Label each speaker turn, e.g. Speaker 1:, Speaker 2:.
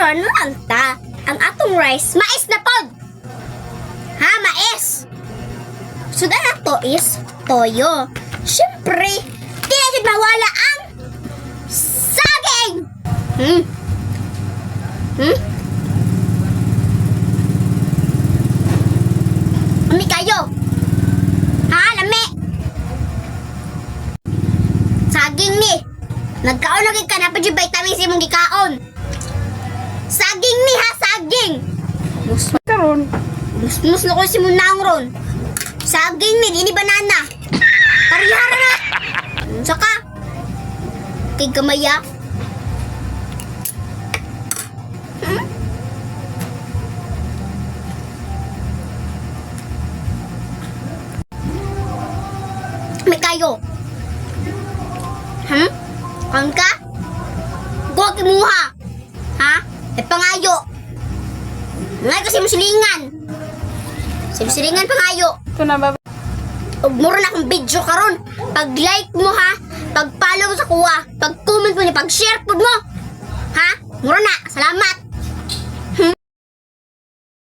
Speaker 1: Karon lang ta. Ang atong rice, mais na pod. Ha, mais. Sudan na to is toyo. Siyempre, di na jud mawala ang saging. Ami kayo. Ha, lami. Saging ni. Nagkaon na gid ka na pa jud vitamins imong gikaon. Saging ni ha, saging. Mus
Speaker 2: Karon,
Speaker 1: mus na ko si Munang ron. Saging ni, dili banana. Parihara na. Unsa ka? Kay gamaya. May kayo. Kan ka? Guwag imuha. Ha? May pangayo. Ngay kasi mo silingan. Silingan pangayo.
Speaker 2: Ito na ba?
Speaker 1: Ug mura na akong video karon. Pag like mo ha, pag follow mo sa kuha, pag comment mo ni, pag share pud mo. Ha? Mura na. Salamat.